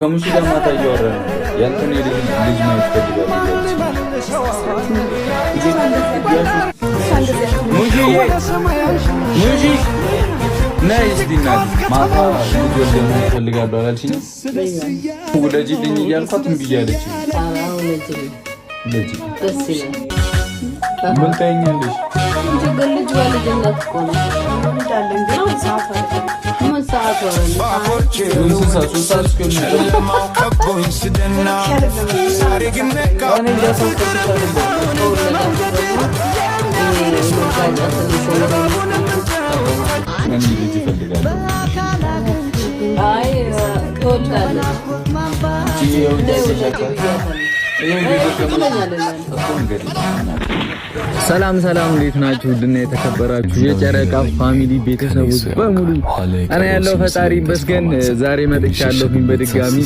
ከሙሽ ጋር ማታ እያወራን ነበር። ያንተን የልጅ ልጅ ማየት ፈልጋለሁ እያለች። ሙሽዬ፣ ሙሺ፣ ነይ እስቲ እናት። ማታ ልጅ ወልደህ ማየት ፈልጋለሁ አላልሽኝም? ውለጂልኝ እያልኳት እምቢ እያለች። ውለጂልኝ። ደስ ይላል። ምን ታይኛለሽ? ግን ልጅ በልጅነት እኮ ነው። ምን ሰዓት ወረን? 3 ሰዓት፣ 3 ሰዓት እስኪሆን ነው። እኔ እያሳሰብኩሽ አይደለም። መጋጨት እኔ ልጅ እፈልጋለሁ። አይ፣ ትወልዳለች። አንቺ ይኸው እያየሻቸው፣ ይኸው እየደከመሽ እኮ እንግዲህ። ሰላም ሰላም፣ እንዴት ናችሁ? ውድና የተከበራችሁ የጨረቃ family ቤተሰቦች በሙሉ፣ እኔ ያለው ፈጣሪ ይመስገን። ዛሬ መጥቻለሁኝ በድጋሚ።